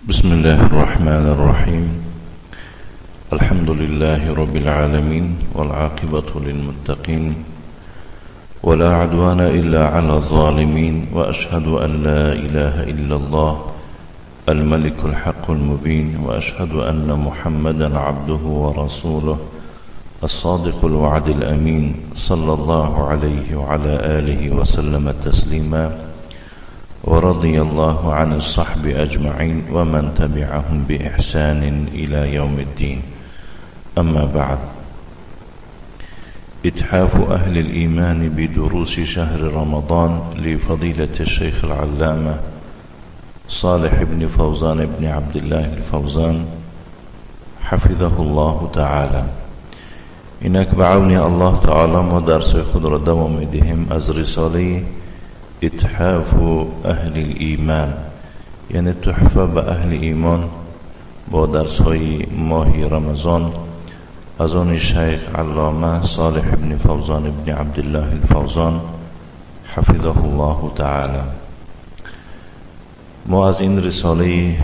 بسم الله الرحمن الرحيم. الحمد لله رب العالمين، والعاقبة للمتقين، ولا عدوان إلا على الظالمين، وأشهد أن لا إله إلا الله الملك الحق المبين، وأشهد أن محمدا عبده ورسوله الصادق الوعد الأمين، صلى الله عليه وعلى آله وسلم تسليما، ورضي الله عن الصحب أجمعين ومن تبعهم بإحسان إلى يوم الدين. أما بعد، إتحاف أهل الإيمان بدروس شهر رمضان لفضيلة الشيخ العلامة صالح بن فوزان بن عبد الله الفوزان حفظه الله تعالى. اینک به عون الله تعالی ما درس خود را دوام می‌دهیم از رساله اتحاف اهل الایمان، یعنی تحفه به اهل ایمان با درس های ماه رمضان از آن شیخ علامه صالح بن فوزان بن عبدالله الفوزان حفظه الله تعالی. ما از این رساله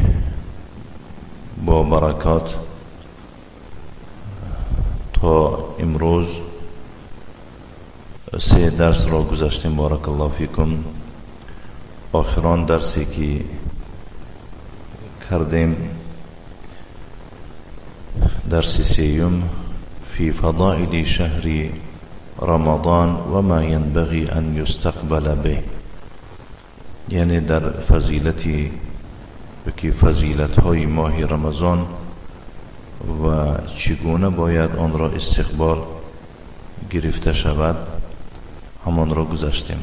با برکات تا امروز سه درس را گذاشتیم. بارک الله فیکم. آخران درسی که کردیم درس سیوم فی فضائل شهر رمضان و ما ينبغي ان يستقبل به، یعنی در فضیلتی که فضیلت های ماه رمضان و چگونه باید آن را استقبال گرفته شود همان را گذاشتیم.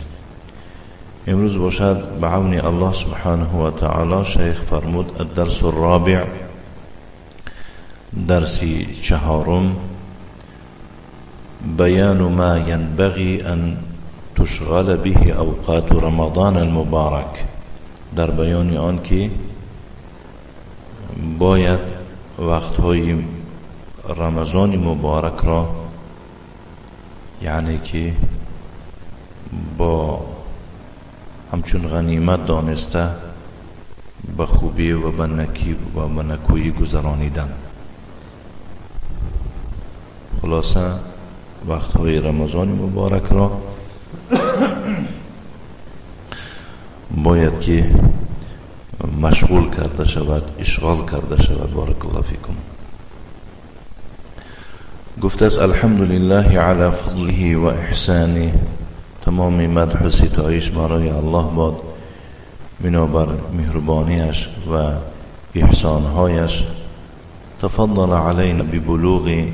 امروز باشد به عون الله سبحانه و تعالی شیخ فرمود الدرس الرابع، درس چهارم، بیان ما ينبغي ان تشغل به اوقات رمضان المبارک، در بیان آن که باید وقتهای رمضان مبارک را، یعنی که با همچون غنیمت دانسته به خوبی و به نکی و به نکویی گذرانیدند. خلاصه وقتهای رمضان مبارک را باید که مشغول کرده شود، اشغال کرده شود. بارک الله فیکم. گفت است الحمدلله علی فضله و احسانه، تمام مدح و ستایش برای الله باد بنابر مهربانیش و احسانهایش. تفضل علینا ببلوغ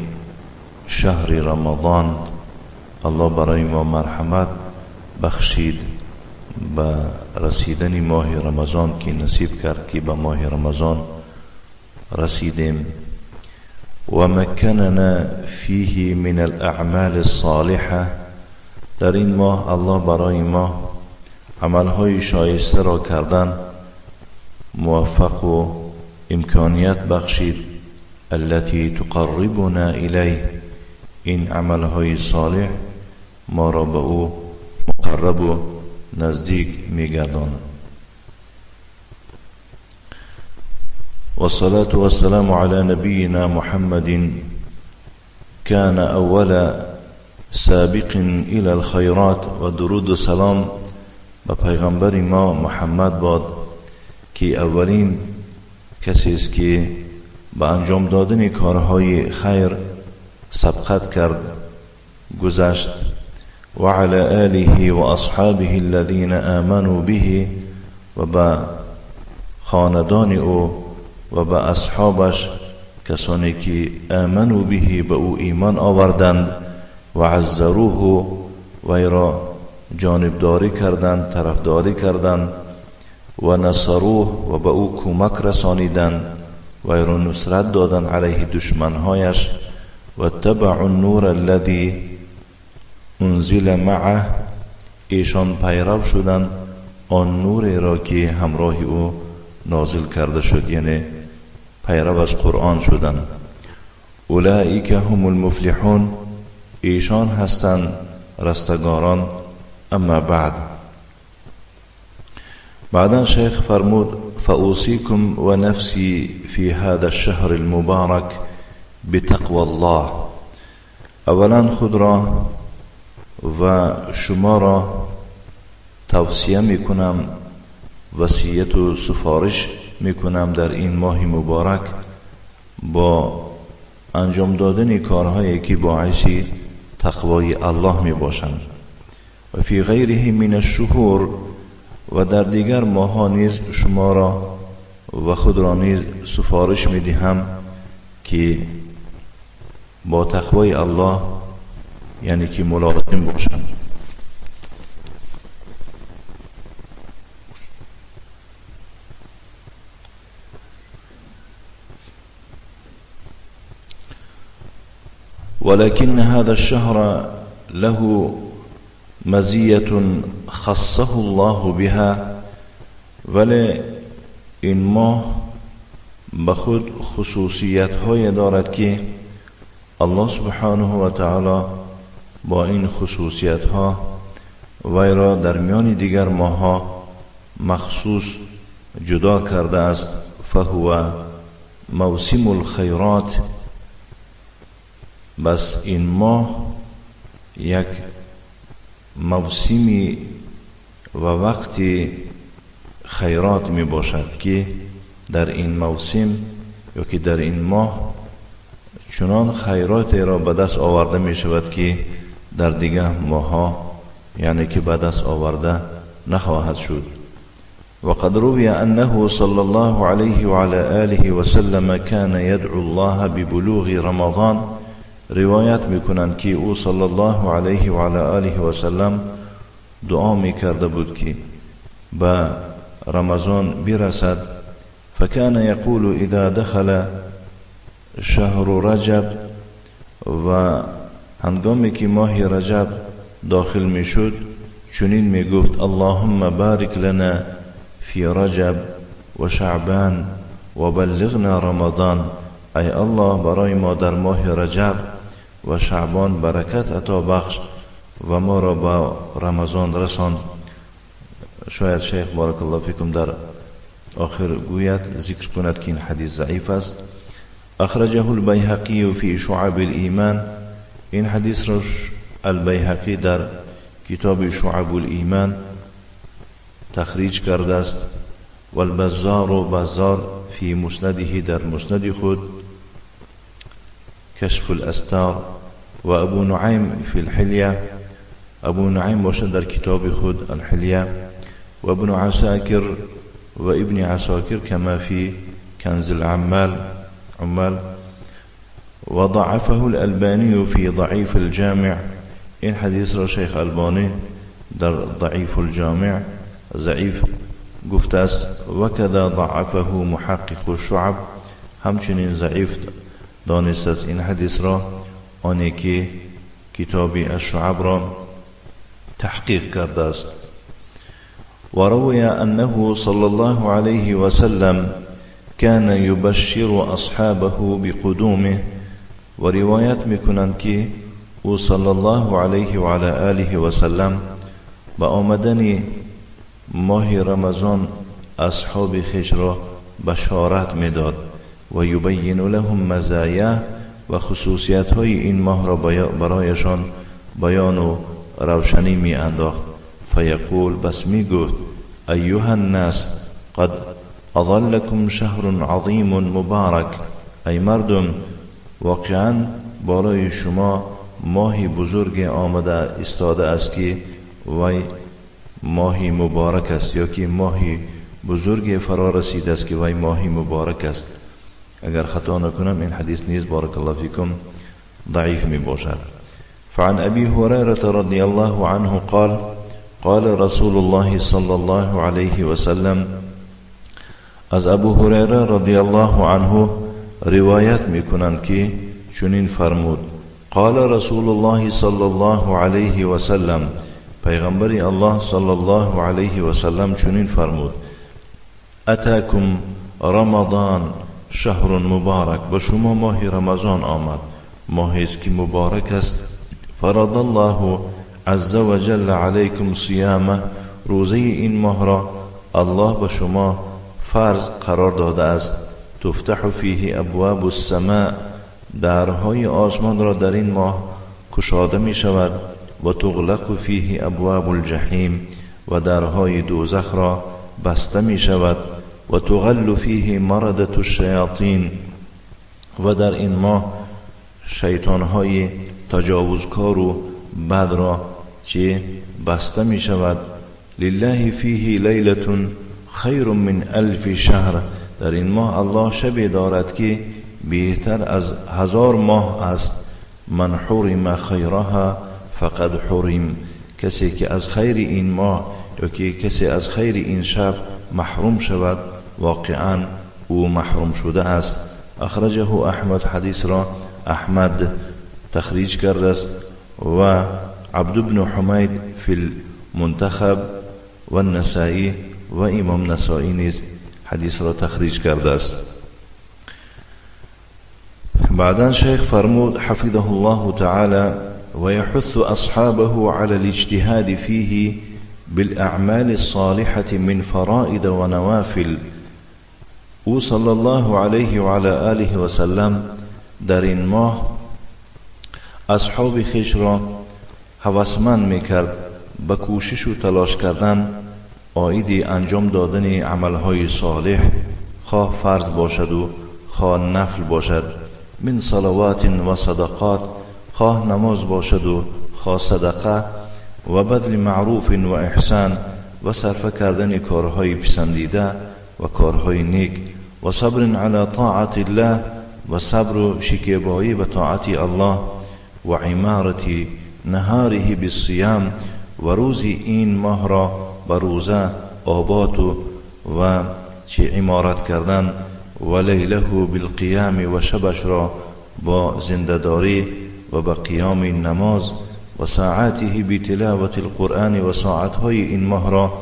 شهر رمضان، الله برای ما مرحمت بخشید به رسیدن ماه رمضان که نصیب کرد که به ماه رمضان رسیدیم. و مکننا فیه من الاعمال الصالحه، در این ماه الله برای ما عملهای شایسته را کردن موفق و امکانیت بخشید. التي تقربنا الیه، این عملهای صالح ما را به او مقرب و نزدیک میگرداند. والصلاة والسلام على نبينا محمد كان أول سابق إلى الخيرات، و درود و سلام به پیغمبر ما محمد باد که اولین کسی است که به انجام دادن کارهای خیر سبقت کرد، گذشت. و علی آله و اصحابه الذین آمنوا به، و به خاندان او و به اصحابش کسانی که آمنوا به، به او ایمان آوردند، و عزروه، وی را جانبداری کردند، طرفداری کردند، و نصروه، و به او کمک رسانیدند، وی را نصرت دادند علیه دشمنهایش، و اتبعوا النور الذی انزل معه، ایشان پیرو شدند آن نوری را که همراه او نازل کرده شد، یعنی پیرو از قرآن شدند. اولئک هم المفلحون، ایشان هستند رستگاران. اما بعد، بعدا شیخ فرمود فأوصيكم ونفسي في هذا الشهر المبارك بتقوى الله. اولا خود را و شما را توصیه میکنم، وصیت و سفارش میکنم در این ماه مبارک با انجام دادن کارهایی که باعث تقوای الله میباشند. و فی غیره من الشهور، و در دیگر ماه‌ها نیز شما را و خود را نیز سفارش میدهم که با تقوای الله یعنی که ملازم باشند. ولكن هذا الشهر له مزية خصه الله بها، ولی این ماه به خود خصوصیت های دارد که الله سبحانه و تعالی با این خصوصیت ها وی را در میان دیگر ماه ها مخصوص جدا کرده است. فهو موسم الخیرات، بس این ماه یک موسمی و وقتی خیرات می باشد که در این موسم یا که در این ماه چنان خیرات را به دست آورده می شود که در دیگر ماه‌ها یعنی که به دست آورده نخواهد شد. وقد روي أنه صلى الله عليه وعلى آله وسلم كان يدعو الله ببلوغ رمضان. روایت میکنند که او صلی الله علیه و علی آله و سلم دعا میکرده بود که به رمضان برسد. فكان يقول اذا دخل شهر رجب، و هنگامی که ماه رجب داخل میشد چنین میگفت: اللهم بارک لنا فی رجب و شعبان و بلغنا رمضان. ای الله برای ما در ماه رجب و شعبان برکت عطا بخش و ما را به رمضان رساند. شاید شیخ بارک الله فیکم در آخر گوید ذکر کند که این حدیث ضعیف است. اخرجه البیهقی فی شعب الایمان. این حدیث را البیهقی در کتاب شعب الایمان تخریج کرده است. والبزار و بزار فی مسنده، در مسند خود کشف الاستار. و ابو نعیم فی الحلیه، ابو نعیم باشد در کتاب خود الحلیه. و ابن عساکر و ابن عساکر کما فی کنز العمال عمال. وضعفه الألباني في ضعيف الجامع. این حدیث را شیخ البانی در ضعیف الجامع ضعیف گفته است. وکذا ضعفه محقق الشعب، همچنین ضعیف دانست است این حدیث را آنی که کتاب الشعب را تحقیق کرده است. وروي أنه صلى الله عليه وسلم كان يبشر أصحابه بقدومه. و روایت میکنند که او صلی الله علیه و علی آله و سلم با آمدن ماه رمضان اصحاب خویش را بشارت میداد و یبین لهم مزایا، و خصوصیت های این ماه را برایشان بیان و روشنی می انداخت. فیقول، بس می گفت: ایها الناس قد اظلکم شهر عظیم مبارک. ای مردم، واقعا بالای شما ماهی بزرگ آمده ایستاده است که وی ماهی مبارک است، یا که ماهی بزرگ فرا رسیده است که وی ماهی مبارک است. اگر خطا نکنم این حدیث نیز بارک الله فیکم ضعیف می باشد. فعن ابی هریره رضی الله عنه قال قال رسول الله صلی الله علیه وسلم. از ابو هریره رضی الله عنه روایت میکنند که چنین فرمود: قال رسول الله صلی الله علیه وسلم، پیغمبر الله صلی الله علیه وسلم چنین فرمود: اتاکم رمضان شهر مبارک. به شما ماه رمضان آمد، ماهی است که مبارک است. فرض الله عز وجل علیکم صیامه، روزه این ماه را الله به شما فرض قرار داده است. تفتح فیه ابواب السماء، درهای آسمان را در این ماه کشاده می شود. و تغلق فیه ابواب الجحیم، و درهای دوزخ را بسته می شود. و تغل فیه مردة الشیاطین، و در این ماه شیطانهای تجاوزکار و بد را چه بسته می شود. لله فیه لیلة خیر من الف شهر، در این ماه الله شبی دارد که بهتر از 1000 ماه است. من حرم خیرها فقد حرم، کسی که از خیر این ماه یا که کسی از خیر این شب محروم شود واقعا او محروم شده است. اخرجه احمد، حدیث را احمد تخریج کرده است. و عبد بن حمید فی المنتخب و النسائی، و امام نسائی نیز حدیث را تخریج کرده است. بعدا شیخ فرمود حفظه الله تعالی: ويحث أصحابه على الاجتهاد فيه بالأعمال الصالحة من فرائض ونوافل. او صلی الله علیه و علی آله و سلم در این ماه اصحاب خویش را هوسمند میکرد به کوشش و تلاش کردن عاید انجام دادن عملهای صالح، خواه فرض باشد و خواه نفل باشد، من صلوات و صدقات، خواه نماز باشد و خواه صدقه، و بذل معروف و احسان، و صرفه کردن کارهای پسندیده و کارهای نیک، و صبر علی طاعت الله، و صبر و شکیبایی به طاعت الله، و عمارت نهاره بالصیام، و روز این ماه را به روزه آباد و چه عمارت کردن، و لیله بالقیام، و شبش را با زنده‌داری و با قیام نماز، و ساعاته بتلاوت القرآن، و ساعتهای این ماه را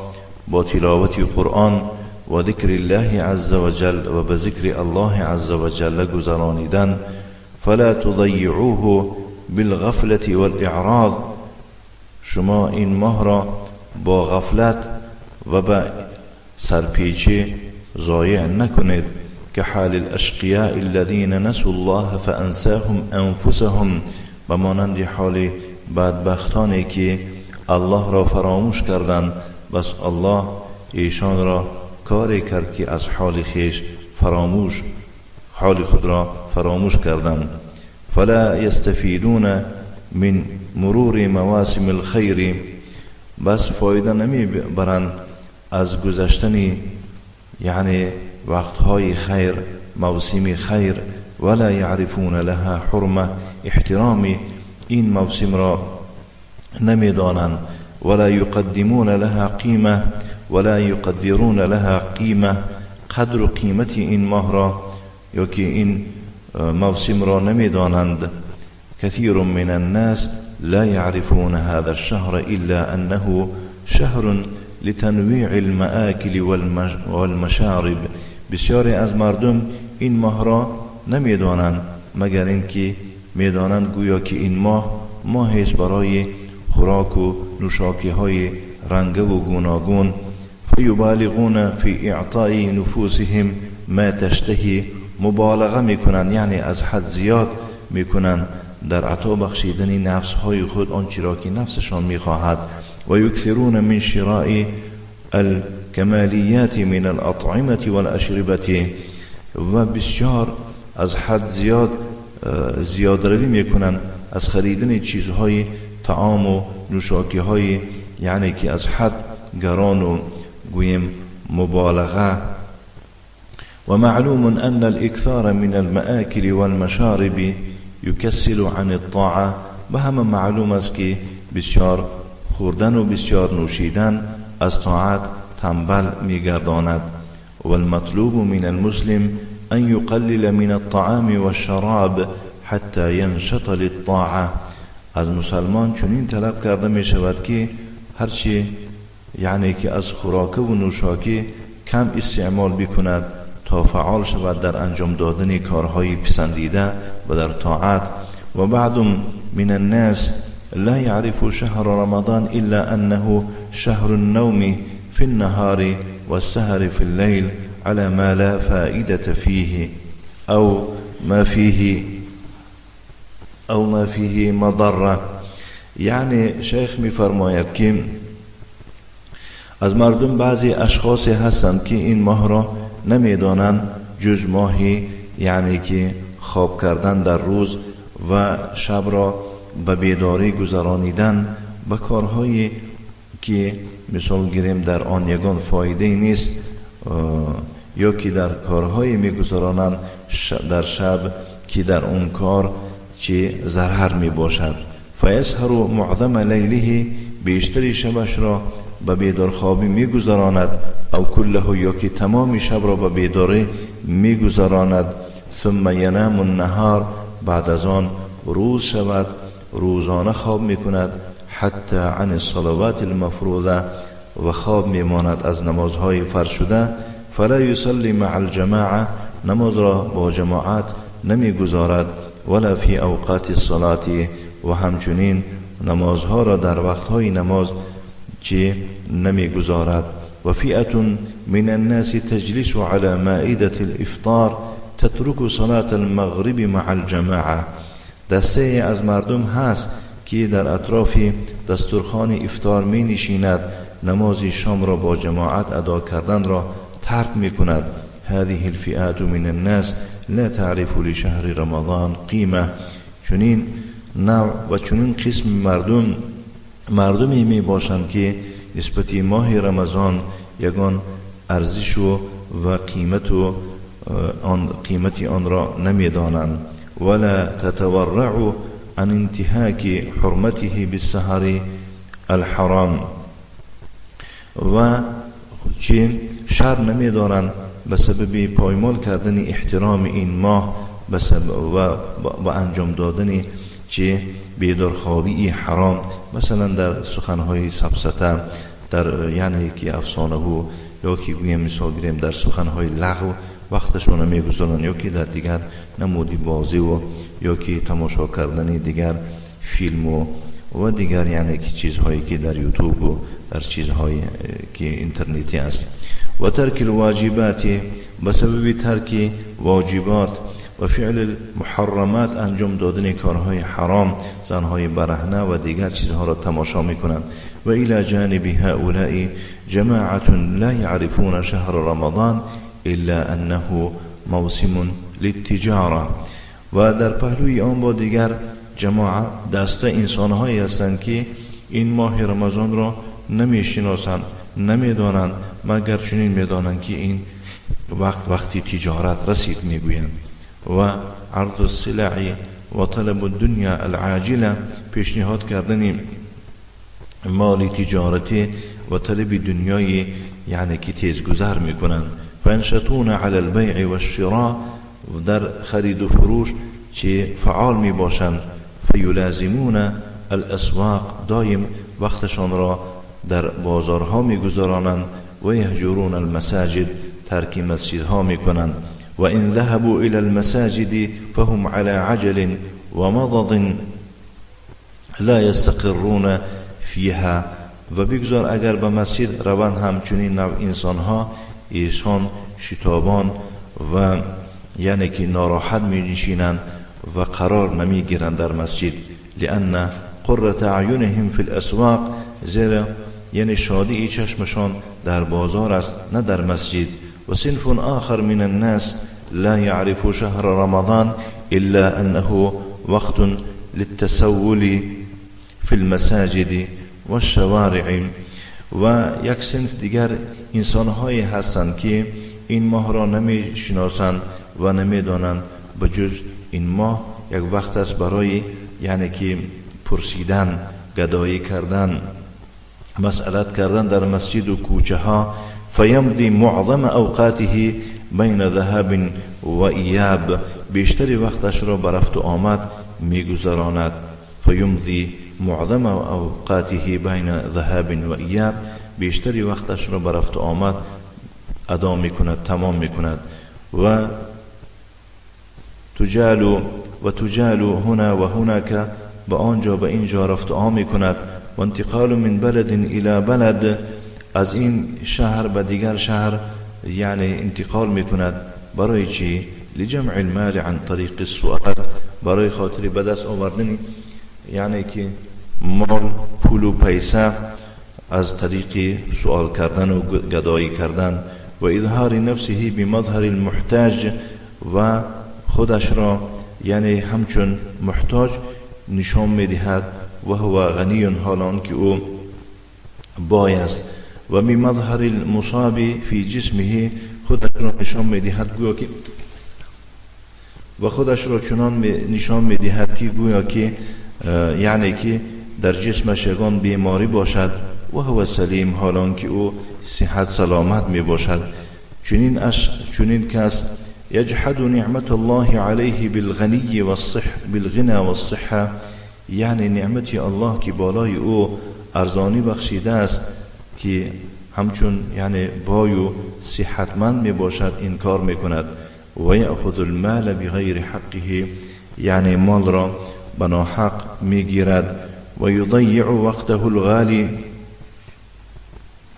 با تلاوت قرآن و ذکر الله عز وجل و به ذکر الله عز وجل گذرانیدن. فلا تضیعوه بالغفلة والإعراض، شما این ماه را با غفلت و با سرپیچی ضایع نکنید. که حال الاشقیاء الذین نسوا الله فانساهم انفسهم، به مانند حال بدبختانی که الله را فراموش کردند، بس الله ایشان را کاری کرد که از حال خویش فراموش، حال خود را فراموش کردند. فلا یستفیدون من مرور مواسم الخیر، بس فایده نمی برند از گذشتن یعنی وقتهای خیر، موسم خیر. ولا یعرفون لها حرمه، احترام این موسم را نمیدانند. ولا یقدمون لها قیمه، ولا یقدرون لها قیمه، قدر و قیمت این ماه را یا که این موسم را نمیدانند. كثير من الناس لا يعرفون هذا الشهر إلا أنه شهر لتنويع المآكل والمشارب، بسیاری از مردم این ماه را نمیدانند مگر اینکه میدانند گویا که این ماه ماهی است برای خوراک و نوشاکی های رنگه و گوناگون. فیبالغون فی اعطاء نفوسهم ما تشتهی، مبالغه میکنند یعنی از حد زیاد میکنند در عطا بخشیدن نفس های خود آنچه را که نفسشان میخواهد. و یکثرون من شراء الکمالیات من الاطعمة والاشربة، و بسیار از حد زیاد روی میکنند از خریدن چیزهای طعام و نوشاکی های یعنی که از حد گران و گوییم مبالغه. و معلوم ان الاکثار من المآکل والمشارب یکسل عن الطاعه، به همه معلوم است که بسیار خوردن و بسیار نوشیدن از طاعت تنبل میگرداند. والمطلوب من المسلم أن يقلل من الطعام والشراب حتى ينشط للطاعة، از مسلمان چنین طلب کرده می شود که هرچی یعنی که از خوراک و نوشاکی کم استعمال بکند تا فعال شود در انجام دادن کارهای پسندیده و در طاعت. و بعض من الناس لا يعرف شهر رمضان إلا أنه شهر النوم في النهار والسهر في الليل. على ما لا فائدة فيه أو ما فيه أو ما فيه مضرة. یعنی شیخ میفرماید که از مردم بعضی اشخاصی هستند که این ماه را نمیدانند جز ماهی، یعنی که خواب کردن در روز و شب را به بیداری گذرانیدن به کارهایی که مثال گیریم در آن یگان فایده نیست، یا که در کارهایی میگذرانند در شب که در اون کار چه ضرر میباشد. فیسهر معظم لیله، بیشتری شبش را به بیدارخوابی میگذراند، او کله، یا که تمام شب را به بیداری میگذراند. ثم ینام النهار، بعد از آن روز شود روزانه خواب میکند، حتی عن الصلوات المفروضه، و خواب میماند از نمازهای فرض شده. فلا یصلی مع الجماعه، نماز را با جماعت نمیگذارد، ولا فی اوقات الصلاة، و همچنین نمازها را در وقتهای نماز چه نمیگذارد. و فئة من الناس تجلس على مائدة الافطار تترك صلاة المغرب مع الجماعه. دسته از مردم هست که در اطراف دسترخوان افطار می نشیند، نماز شام را با جماعت ادا کردن را ترک می کند. هذه الفئات من الناس لا تعرف لشهر رمضان قیمه. چنین نوع و چنین قسم مردمی می باشند که نسبت ماه رمضان یگان ارزش و قیمت و آن قیمت آن را نمیدانند. ولا تتورع عن انتهاك حرمته بالسهر الحرام، و چه شرم نمیدارند به سبب پایمال کردن احترام این ماه و انجام دادن چه بیدارخوابی حرام، مثلا در سخنهای سبسته، در یعنی که افسانه و یا که گویم مثال گیریم در سخنهای لغو وقتشون میگذارند، یا که در دیگر نمودی بازی و یا که تماشا کردن دیگر فیلم و دیگر یعنی که چیزهایی که در یوتیوب و در چیزهایی که اینترنتی است. و ترک الواجبات، به سبب ترک واجبات و فعل المحرمات، انجام دادن کارهای حرام، زنهای برهنه و دیگر چیزها را تماشا میکنند. و الى جانب هؤلاء جماعة لا يعرفون شهر رمضان الا انه موسم للتجاره. و در پهلوی آن با دیگر جماعت دسته انسانهایی هستند که این ماه رمضان را نمیشناسند، نمیدانند، مگر چنین میدانند که این وقت وقتی تجارت رسید میگویند. و عرض السلع و طلب الدنیا العاجله، پیشنهاد کردن مال تجارتی و طلب دنیای یعنی که تیزگذر میکنند. فانشطون علی البیع والشراء، در خرید و فروش چه فعال می باشند. فیلازمون الاسواق، دایم وقتشان را در بازارها می گذارانند. و یهجرون المساجد، ترک مسجدها می کنند. و ان ذهبوا الى المساجد فهم على عجل ومضض لا يستقرون فيها. و بگذار اگر به مسجد روند همچنین نوع انسانها، ایشان شتابان و یعنی که ناراحت می نشینند و قرار نمی گیرند در مسجد. لأن قرة اعینهم فی الاسواق، زیرا یعنی شادی چشمشان در بازار است نه در مسجد. و صنف آخر من الناس لا يعرف شهر رمضان إلا أنه وقت للتسول في المساجد والشوارع. و یک صنف دیگر انسانهایی هستند که این ماه را نمی شناسند و نمی دانند، بجز این ماه یک وقت است برای یعنی که پرسیدن، گدایی کردن، مسئلت کردن در مسجد و کوچه ها. فیمضی معظم اوقاته بین ذهاب و ایاب، بیشتر وقتش را برفت و آمد میگذراند. فیمضی معظم اوقاته بین ذهاب و ایاب، بیشتر وقتش را برفت و آمد ادا میکند، تمام میکند. و تجال هنا و هناک، به آنجا به اینجا رفت و آمد میکند. و انتقال من بلد الى بلد، از این شهر به دیگر شهر یعنی انتقال میکند. برای چی؟ لجمع المال عن طریق السؤال، برای خاطر به دست آوردن یعنی که مال، پول و پیسه از طریق سوال کردن و گدایی کردن. و اظهار نفسه بمظهر المحتاج، و خودش را یعنی همچون محتاج نشان میدهد. و هو غنی، حالان که او بای است. و بمظهر المصاب فی جسمه، خودش را نشان میدهد گویا که و خودش را چنان نشان میدهد که گویا که یعنی که در جسمش یگان بیماری باشد. و هو سلیم، حالان که او صحت سلامت می باشد. چنین کس یجحد نعمت الله علیه بالغنی والصح بالغنى والصحه، یعنی نعمت الله که بالای او ارزانی بخشیده است که همچون یعنی بای و صحتمند می باشد انکار می کند. و یأخذ المال بغیر حقه، یعنی مال را به ناحق می گیرد. و یضیع وقته الغالی،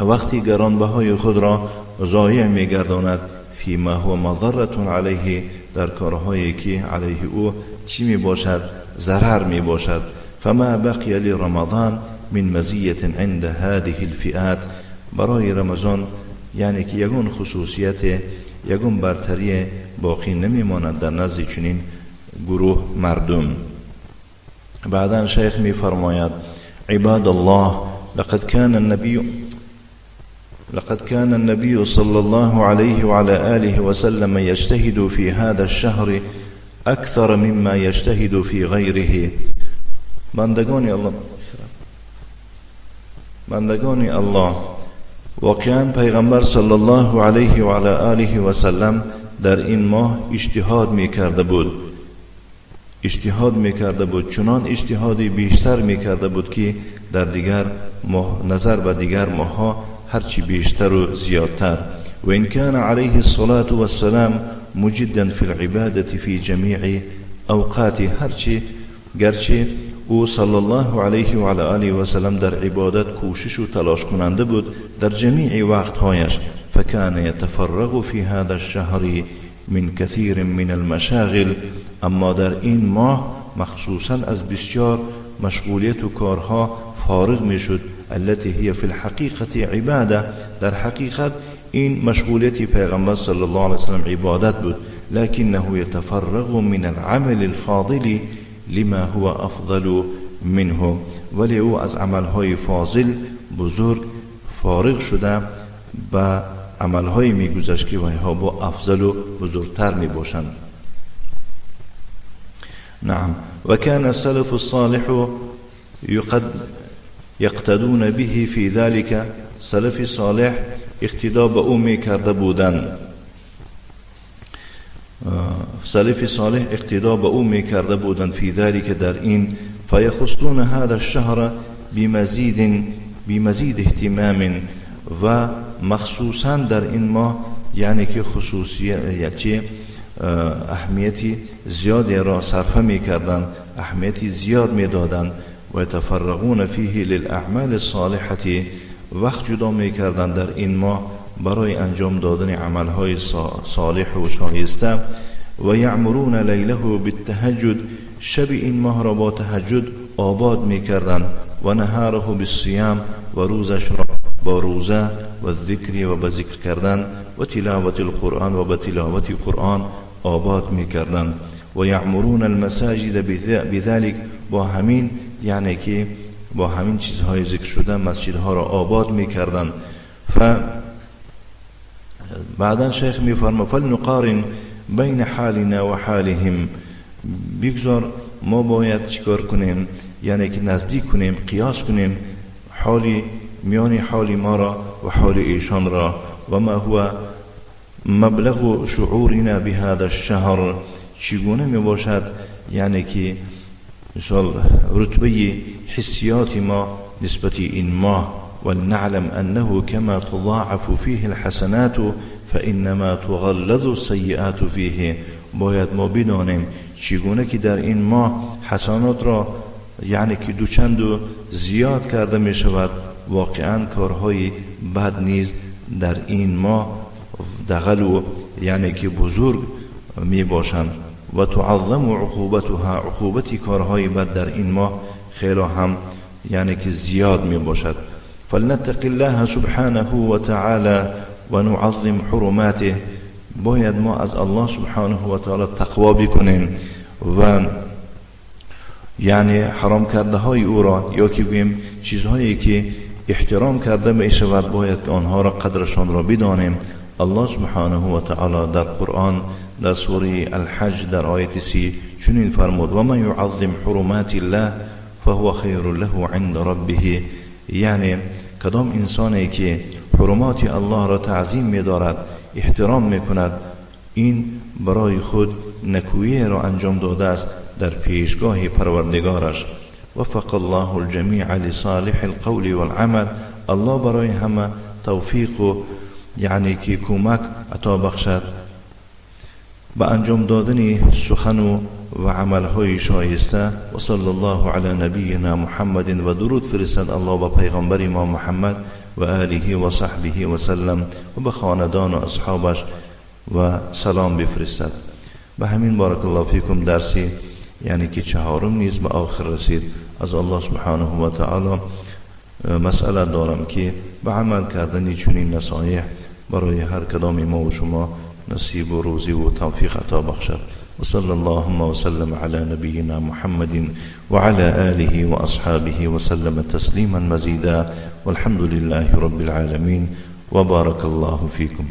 وقتی گرانبهای خود را ضایع می گرداند. فیما هو مضرة علیه، در کارهایی که علیه او چی می باشد؟ ضرر می باشد. فما بقی لرمضان من مزیة عند هذه الفئات، برای رمضان یعنی که یگان خصوصیت، یگان برتری باقی نمیماند در نزد چنین گروه مردم. بعدا شیخ می فرماید عباد الله لقد كان النبي صلى الله عليه وعلى آله وسلم يجتهد في هذا الشهر أكثر مما يجتهد في غيره. بندگان الله، واقعا پیغمبر صلی الله علیه و علی آله و سلم در این ماه اجتهاد می کرده بود، چنان اجتهادی بیشتر می کرده بود که در دیگر ماه، نظر به دیگر ماهها هرچی بیشتر و زیادتر. و این كان علیه الصلاة والسلام مجدا فی العبادة فی جمیع اوقات، هرچی گرچه او صلی الله علیه و علی آله و سلم در عبادت کوشش و تلاش کننده بود در جمیع وقتهایش. فكان يتفرغ في هذا الشهر من كثير من المشاغل، اما در این ماه مخصوصا از بسیار مشغولیت و کارها فارغ میشد. التي هي في الحقیقة عباده، در حقیقت این مشغولیت پیغمبر صلی الله علیه وسلم عبادت بود. لكنه يتفرغ من العمل الفاضل لما هو افضل منه، ولی او از عملهای فاضل بزرگ فارغ شده به عملهای میگذشت که ویها با افضل و بزرگتر میباشند. نعم. وكان السلف الصالح يقتدون به في ذلك، سلف صالح اقتدا به او میکرده بودند. سلف صالح اقتدا به او میکرده بودند في ذلك در این. فیخصون هذا الشهر بمزید اهتمام، و مخصوصا در این ماه یعنی که خصوصی یعنی اهمیتی زیادی را صرفه میکردند، اهمیتی زیاد میدادند. و یتفرغون فیه للاعمال الصالحة، وقت جدا میکردند در این ماه برای انجام دادن عملهای صالح و شایسته. و یعمرون لیله بالتهجد، شب این ماه را با تهجد آباد میکردند. و نهاره بالصیام، و روزش را با روزه و ذکر و به ذکر کردن و تلاوت القرآن و به تلاوت قرآن آباد میکردند. و یعمرون المساجد بذلك، با همین یعنی که با همین چیزهای ذکر شده مسجدها را آباد میکردند. ف بعدا شیخ میفرما فلنقارن بین حالنا و حالهم، بگذار ما باید چیکار کنیم؟ یعنی که نزدیک کنیم، قیاس کنیم حالی میان حال ما را و حال ایشان را. و ما هو مبلغ شعورنا بهذا الشهر، چگونه می باشد یعنی که مثال رتبه حسیات ما نسبت این ماه. ولنعلم أنه كما تضاعف فيه الحسنات فإنما تغلظ السيئات فيه، باید ما بدانیم چگونه که در این ماه حسنات را یعنی که دوچند و زیاد کرده می شود، واقعا کارهای بد نیز در این ماه دغل و یعنی که بزرگ می باشند. و تعظم عقوبتها، عقوبت کارهای بد در این ماه خیلی هم یعنی که زیاد می باشد. فلنتق الله سبحانه وتعالى ونعظم حرماته. باید ما از الله سبحانه و تعالی تقوا بکنیم و یعنی حرام کرده های او را، یا که بگوییم چیزهایی که احترام کرده می شود باید که آنها را قدرشان را بدانیم. الله سبحانه و تعالی در قرآن در سوره الحج در آیت 30 چنین فرمود: و من یعظم حرمات الله فهو خیر له عند ربه. یعنی کدام انسانی که حرمات الله را تعظیم می دارد، احترام می کند، این برای خود نکویی را انجام داده است در پیشگاه پروردگارش. وفق الله الجمیع لصالح القول والعمل. الله برای همه توفیق و یعنی که کمک عطا بخشد به انجام دادن سخن و عملهای شایسته. و صلی الله علی نبینا محمد، و درود فرستد الله به پیغمبر ما محمد و آله و صحبه و سلم و به خاندان و اصحابش و سلام بفرستد. به همین بارک الله فیکم درسی یعنی که چهارم نیز به آخر رسید. از الله سبحانه و تعالی مسئله دارم که به عمل کردن چنین نصایح برای هر کدام ما و شما نصیب و روزی و توفیق عطا بخشد. و صلی اللهم وسلم على نبینا محمد وعلى آله وأصحابه وسلم تسلیما مزیدا، والحمد لله رب العالمین، وبارك الله فيكم.